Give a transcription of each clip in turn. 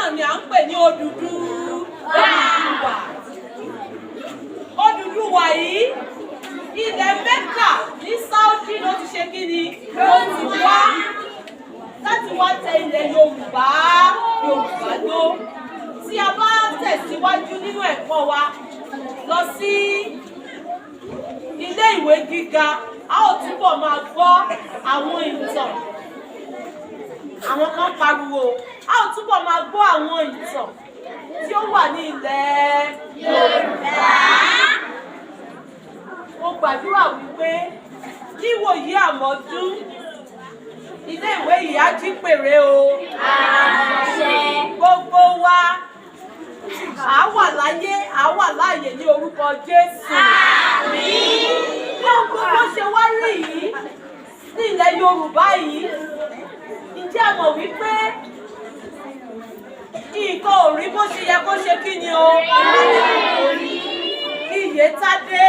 náà ni à ń pè ní Odùduwà. Odùduwà yìí, ilẹ̀ Mẹ́kà ní Saudi ló ti ṣe kí ni, ló ti wá láti wá tẹ ilẹ̀ Yorùbá ló. Tí a bá tẹ̀síwájú nínú ẹ̀kọ́ wa lọ sí ilé ìwé gíga, a ó túbọ̀ máa gbọ́ àwọn ìtàn. Àwọn kan pariwo, a ó túbọ̀ máa gbọ́ àwọn ìtàn tí ó wà ní ilẹ̀ Yorùbá. Mo gbàdúrà wípé níwòyí àmọ́dún, ilé ìwé yìí á jí pèrè o. Gbogbo wa à wà láyé, à wà láàyè ní orúkọ Jésù. Gbogbo bó ṣe wá rí yìí ní ilẹ̀ Yorùbá yìí, ǹjẹ́ a mọ̀ wípé nǹkan ò rí bó ṣe yẹ kó ṣe kí ni o? Iyetade,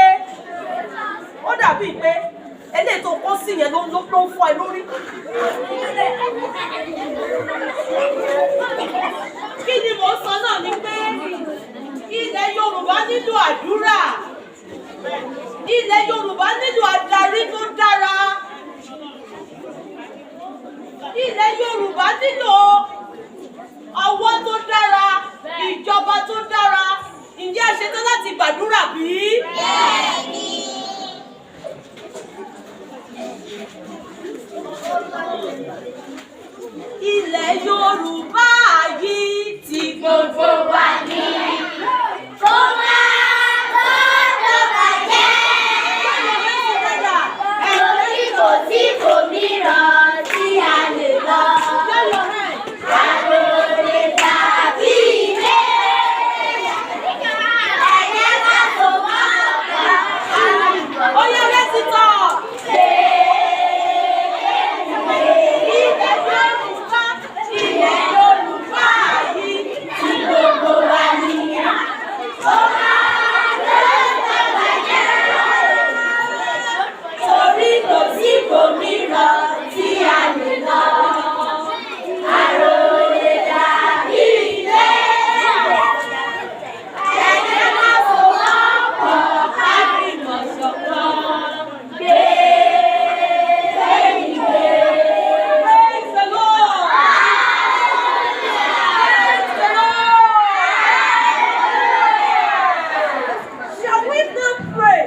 ó dàbíi pé eléyìí tó kó sí yẹn ló ń fọ́ ẹ lórí. Kí ni mò ń sọ náà ni pé ilẹ̀ Yorùbá nílò àdúrà, ilẹ̀ Yorùbá nílò adarí tó dára, ilẹ̀ Yorùbá nílò ọwọ́ tó dára, ìjọba tó dára. Ǹjẹ́ a ṣetán láti gbàdúrà bí? Bẹ́ẹ̀ni. Ilẹ̀ Yorùbá.